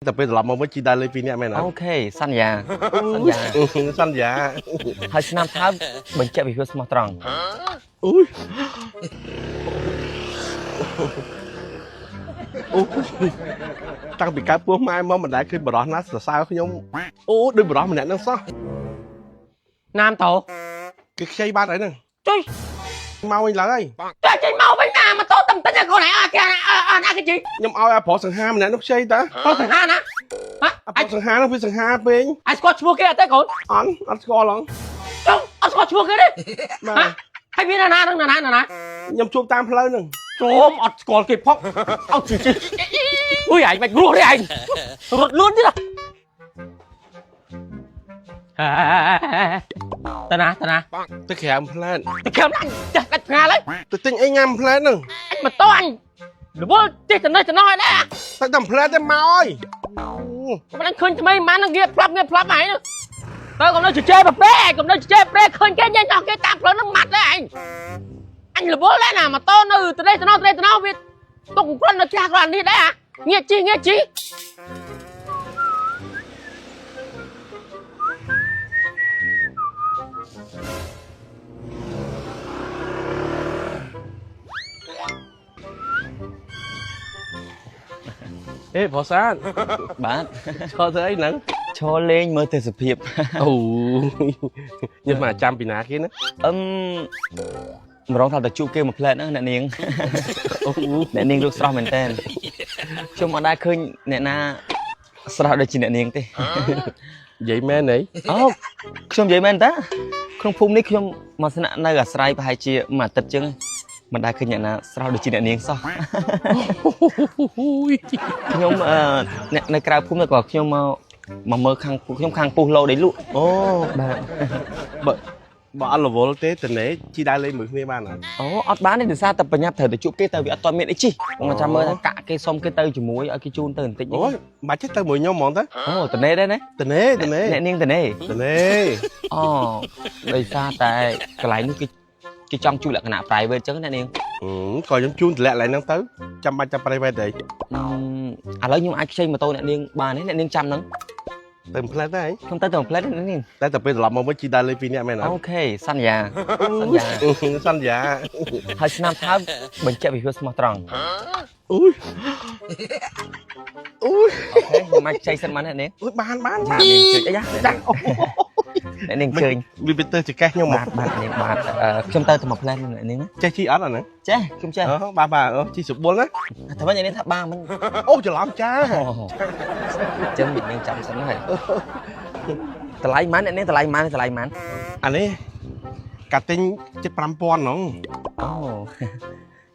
តែពេលត្រឡប់មកវិញជីដើរលេងពីរនាក់មែនអត់ OK សន្យាសន្យា សន្យា ហើយឆ្នាំថើបបញ្ជាក់ពីភាពស្មោះត្រង់ អូយអូយតាំងពីកើតពោះម៉ែមកមិនដែលឃើញបរោះណាសរសើរខ្ញុំអូដូចបរោះម្នាក់ហ្នឹងសោះ ណាមតោ គេខ្ចីបាត់ហើយហ្នឹង ជួយ មកវិញឡើយ តែចេញមកវិញណាម៉ូតូតំតិចកូនឯងអត់គេអត់ណាគេជី ខ្ញុំឲ្យអាប្រុសសង្ហាម្នាក់នោះខ្ចីតា ប្រុសសង្ហាណាហ៎ អាប្រុសសង្ហានោះវាសង្ហាពេក អាយស្គាល់ឈ្មោះគេអត់ទេកូន អន់អត់ស្គាល់ហង ចុងអត់ស្គាល់ឈ្មោះគេទេ បាទ ហ៎ហើយមានណាណានឹងណាណាណា ខ្ញុំជួបតាមផ្លូវហ្នឹង ចូលអត់ស្គាល់គេផងអត់ជីជីអុយឯងមិនរស់ទេឯងរត់លឿនទៀតតាណាតាណា ទៅក្រៅផ្លែត ទៅខំណាចាស់ដាច់ផ្ងាឡើយ ទៅទិញអីញ៉ាំផ្លែតហ្នឹង អញម៉ូតូអញរវល់ជិះទៅនេះទៅនោះហើយដែរ តែតែផ្លែតទេមកហើយ មិនដឹងឃើញថ្មីម៉ាននឹងងាកផ្លាប់ងាកផ្លាប់ឯងទៅកុំនៅជជែកប្រពេកុំនៅជជែកប្រេឃើញគេញ៉ាំចោះគេតាមផ្លូវហ្នឹងម៉ាត់ដែរឯងអញរវល់ដែរណាម៉ូតូនៅទៅនេះទៅនោះទៅនេះទៅនោះវាទុកគ្រាន់នៅផ្ទះគ្រាន់នេះដែរងាកជិះងាកជិះ អេប្រុសសាទ បាទ ឈរធ្វើអីហ្នឹង ឈរលេងមើលទេសភាព អូខ្ញុំមកចាំពីណាគេណា អឹមម្រងថាទៅជួបគេមួយផ្លែតហ្នឹងអ្នកនាង អូ អ្នកនាងរូបស្រស់មែនតើខ្ញុំអត់ដែលឃើញអ្នកណាស្រស់ដូចជាអ្នកនាងទេ និយាយមែនហី អូខ្ញុំនិយាយមែនតាក្នុងភូមិនេះខ្ញុំមកស្នាក់នៅអាស្រ័យប្រហែលជាមួយអាទិត្យជាងមិនដែលឃើញអ្នកណាស្រស់ដូចជាអ្នកនាងសោះ ខ្ញុំអឺអ្នកនៅក្រៅភូមិក៏ខ្ញុំមកមកមើលខាងខ្ញុំខាងពុះលោដីលក់ អូ បាទ បើបើអត់រវល់ទេតនេជីដើរលេងមួយគ្នាបានអត់ អូអត់បានទេដោយសារតែបញ្ញាប់ត្រូវទៅជួបគេទៅវាអត់ទាន់មានអីជិះមកចាំមើលថាកាក់គេសុំគេទៅជាមួយឲ្យគេជូនទៅបន្តិច អូយមិនបាច់ទេទៅមួយខ្ញុំហ្មងទៅ អូតនេដែរណា តនេតនេ អ្នកនាងតនេ តនេ អូដោយសារតែកន្លែងនេះគេគេចង់ជួបលក្ខណៈ private ចឹងណាអ្នកនាង ក៏ខ្ញុំជូនតម្លាក់ឡើងហ្នឹងទៅចាំបាច់ចាំ private ទេ ឥឡូវខ្ញុំអាចខ្ចីម៉ូតូអ្នកនាងបានទេអ្នកនាងចាំហ្នឹង ទៅផ្លែតដែរ ខ្ញុំទៅតែផ្លែតអ្នកនាង តែតែពេលត្រឡប់មកវិញជីដើរលេងពីរនាក់មែនអត់ OK សន្យាសន្យា សន្យា ហើយឆ្នាំថើបបញ្ជាក់ពីភាពស្មោះត្រង់ អូយអូយ OK ខ្ញុំអាចខ្ចីសិនបានទេអ្នកនាង អូយបានបាន អ្នកនាងជើញអីយ៉ាអ្នកនាងជើញ វាទៅចកេះខ្ញុំមក បាទបាទអ្នកនាងបាទខ្ញុំទៅតែមួយផ្លែតអ្នកនាងណា ចេះជីអត់អាហ្នឹង ចេះខ្ញុំចេះ អូបាទបាទអូជីសបុលណា តែវិញអ្នកនាងថាបានមិន អូច្រឡំចា ចឹងអ្នកនាងចាំសិនហើយតម្លៃម៉ានអ្នកនាងតម្លៃម៉ានតម្លៃម៉ាន អានេះកាត់ទិញជិត5000ហ្នឹង អូ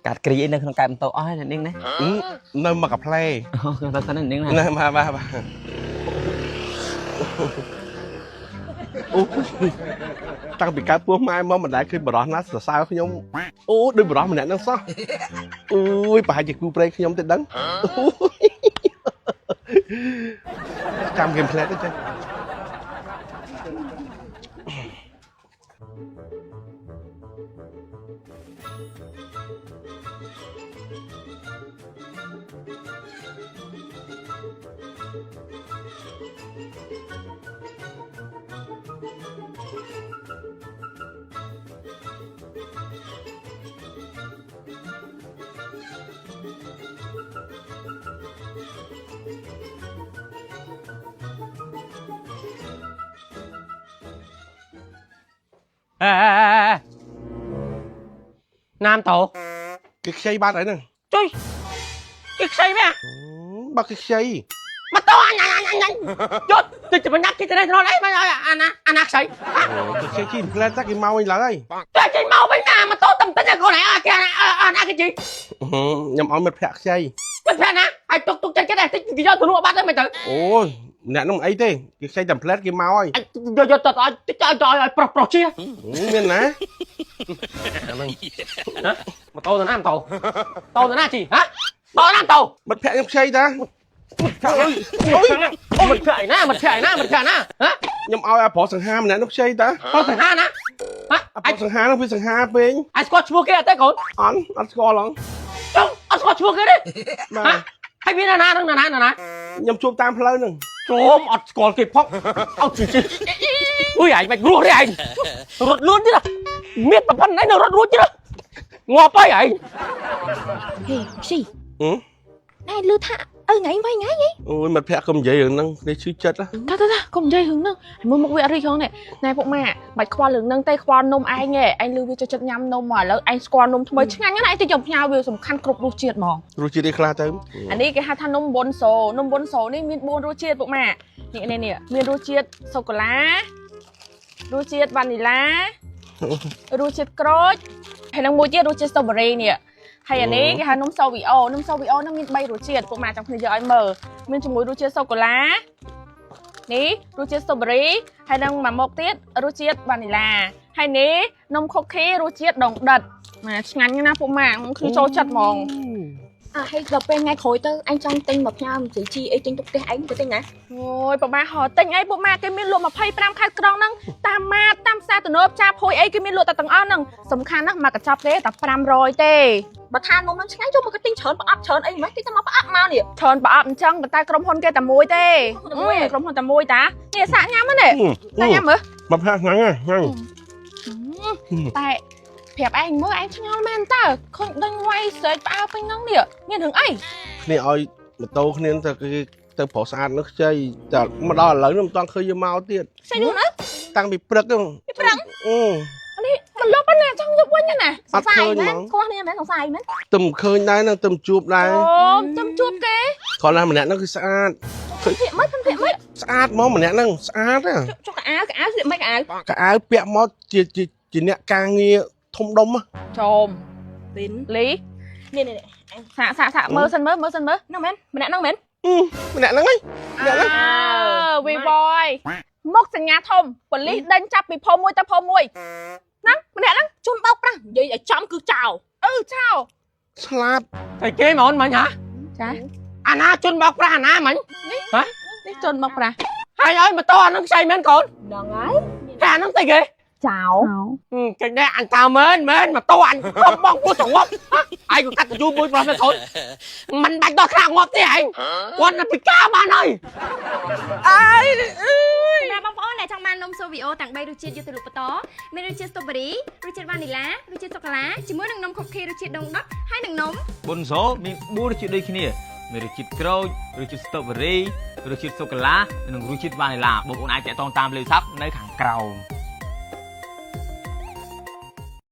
កាត់គ្រីអីនៅក្នុងកែម៉ូតូអស់ហើយអ្នកនាងណា នៅមកកាផ្លែ អូខ្ញុំទៅសិនអ្នកនាងណា ណាបាទបាទបាទអូតាំងពីកើតពោះម៉ែមកមិនដែលឃើញបរោះណាសរសើរខ្ញុំអូដូចបរោះម្នាក់ហ្នឹងសោះអូយប្រហែលជាគូព្រេងខ្ញុំទេដឹងអូយចាំគេផ្លែតទៅចា អេណាមតោ គេខ្ចីបាត់ហើយហ្នឹង ជួយគេខ្ចីមែន បើគេខ្ចី ម៉ូតូអញអញអញអញយកទៅបញ្ញាប់ជិះទៅនេះទៅនោះអីមកអាណាអាណាខ្ចី គេខ្ចីជីផ្លែតតែគេមកវិញឡើយ តែចេញមកវិញណាម៉ូតូតំតិចកូនឯងអត់គេអាណាគេជី ខ្ញុំឲ្យមិត្តភក្តិខ្ចី មិនប្រាប់ណាឲ្យទុកទុកចិត្តគេដែរតិចគេយកទៅលក់បាត់ហើយមិនទៅ អូយអ្នកនោះមិនអីទេគេខ្ចីតែផ្លែតគេមកហើយ យកយកទៅឲ្យតិចឲ្យឲ្យប្រុសប្រុសជា មានណា ម៉ូតូទៅណាម៉ូតូតូទៅណាជីហ៎តូណាតូ មិត្តភក្តិខ្ញុំខ្ចីតា អូមិនភ័យណាមិនភ័យណាមិនភ័យណាហ៎ ខ្ញុំឲ្យអាប្រុសសង្ហាម្នាក់នោះខ្ចីតា ប្រុសសង្ហាណាហ៎ អាប្រុសសង្ហានោះវាសង្ហាពេក អាយស្គាល់ឈ្មោះគេអត់ទេកូន អន់អត់ស្គាល់ហង ចុងអត់ស្គាល់ឈ្មោះគេទេ បាទ ហ៎ ហើយវាណាណាហ្នឹងណាណាណា ខ្ញុំជួបតាមផ្លូវហ្នឹង ចូលអត់ស្គាល់គេផងអត់ជីជីអុយឯងមិនរស់ទេឯងរត់លឿនទៀតមានប្រពន្ធឯងនៅរត់រួចទៀតងាប់ហើយឯង ហេស៊ី ហឹម ណែឮថាឪថ្ងៃវិញថ្ងៃហី អូយមិត្តភក្តិកុំនិយាយរឿងហ្នឹងនេះឈឺចិត្តហ៎ តើតើតើកុំនិយាយរឿងហ្នឹងហើយមើលមុខវាអត់រីកហ្នឹងនេះណែពុកម៉ាបាច់ខ្វល់រឿងហ្នឹងទេខ្វល់នំឯងឯងឯងឮវាចូលចិត្តញ៉ាំនំមកឥឡូវឯងស្គាល់នំថ្មីឆ្ងាញ់ណាស់ឯងទៅយកផ្ញើវាសំខាន់គ្រប់រសជាតិហ្មង រសជាតិអីខ្លះទៅ អានេះគេហៅថានំប៊ុនសូនំប៊ុនសូនេះមាន4រសជាតិពុកម៉ានេះនេះនេះមានរសជាតិសូកូឡារសជាតិវ៉ានីឡារសជាតិក្រូចហើយនឹងមួយទៀតរសជាតិស្ទ្រូប៊េរីនេះហើយអានេះគេហៅនំសូវីអូនំសូវីអូហ្នឹងមាន3រសជាតិពុកម៉ាចង់គ្នាយកឲ្យមើលមានជាមួយរសជាតិសូកូឡានេះរសជាតិស្ទ្រូប៊េរីហើយនឹងមួយមុខទៀតរសជាតិវ៉ានីឡាហើយនេះនំខុកឃីរសជាតិដងដិតម៉ាឆ្ងាញ់ណាស់ពុកម៉ាខ្ញុំចូលចិត្តហ្មង អើហើយដល់ពេលថ្ងៃក្រោយទៅអញចង់ទិញមកផ្ញើមិនស្រីជីអីទិញទុកផ្ទះឯងទៅទិញណា អូយប្រមាហទិញអីពួកម៉ាគេមានលក់25ខែក្រុងហ្នឹងតាមម៉ាតាមផ្សារទំនើបចាភួយអីគេមានលក់តែទាំងអស់ហ្នឹងសំខាន់ណាស់មកកញ្ចប់គេតែ500ទេ បើថានំនឹងឆ្ងាញ់ចូលមកក៏ទិញច្រើនប្រអប់ច្រើនអីមិនទិញតែមកប្រអប់មកនេះ ច្រើនប្រអប់អញ្ចឹងប៉ុន្តែក្រុមហ៊ុនគេតែមួយទេក្រុមហ៊ុនតែមួយតានេះសាកញ៉ាំហ្នឹងនេះសាកញ៉ាំមើល មិត្តភក្តិហ្នឹងហ្នឹង តែប្រាប់ឯងមើលឯងឆ្ងល់មែនតើឃើញដេញវាយស្រែកផ្អើពេញហ្នឹងនេះមានរឿងអី គ្នាឲ្យម៉ូតូគ្នាទៅគេទៅប្រុសស្អាតនោះខ្ចីតែមកដល់ឥឡូវនេះមិនតាន់ឃើញយកមកទៀត ខ្ចីនោះណា តាំងពីព្រឹកហ្នឹង ពីព្រឹក អឺ នេះមិនលុបណាចង់យកវិញណា សង្ស័យមែនស្គាល់គ្នាមែនសង្ស័យមែន ទឹមឃើញដែរហ្នឹងទឹមជួបដែរ អូចាំជួបគេ គ្រាន់តែម្នាក់ហ្នឹងគឺស្អាត ភាកមិនភាកមិន ស្អាតហ្មងម្នាក់ហ្នឹងស្អាតហ៎ ចុះកៅកៅស្លៀកមិនកៅ កៅអៅពាក់មកជាជាជាអ្នកការងារធំដុំហ៎ ចូល វិន លី នេះនេះ សាកសាកសាកមើលសិនមើលមើលសិនមើល ហ្នឹងមែនម្នាក់ហ្នឹងមែន អឺម្នាក់ហ្នឹងឯងម្នាក់ហ្នឹង អើវីបយមុខសញ្ញាធំប៉ូលីសដេញចាប់ពីភូមិមួយទៅភូមិមួយហ្នឹងម្នាក់ហ្នឹង ជូនបោកប្រាស់និយាយឲ្យចំគឺចោល អឺចោល ស្លាប់ តែគេហ្មងមិញហ៎ ចា អាណាជន់បោកប្រាស់អាណាមិញ នេះជន់មកប្រាស់ ហើយឲ្យម៉ូតូអាហ្នឹងខ្ចីមែនកូន ហ្នឹងហើយ តែអាហ្នឹងស្អីគេ ចោល ចេញដែរអញថាមែនមែនម៉ូតូអញខំបងពោះចងាប់ឯងក៏កាត់កយូមួយប្រុសមែនកូនមិនបាច់ដល់ខ្លាំងងាប់ទេឯងគាត់នៅពិការបានហើយ អើយ សម្រាប់បងប្អូនដែលចង់បាននំសូវីអូទាំង3រសជាតិយកទៅលក់បន្តមានរសជាតិស្ទ្រូប៊េរីរសជាតិវ៉ានីឡារសជាតិសូកូឡាជាមួយនឹងនំខុកឃីរសជាតិដងដុតហើយនឹងនំ ប៊ុនសូមាន4រសជាតិដូចគ្នាមានរសជាតិក្រូចរសជាតិស្ទ្រូប៊េរីរសជាតិសូកូឡានិងរសជាតិវ៉ានីឡាបងប្អូនអាចតាក់ទងតាមលេខទូរស័ព្ទនៅខាងក្រោម។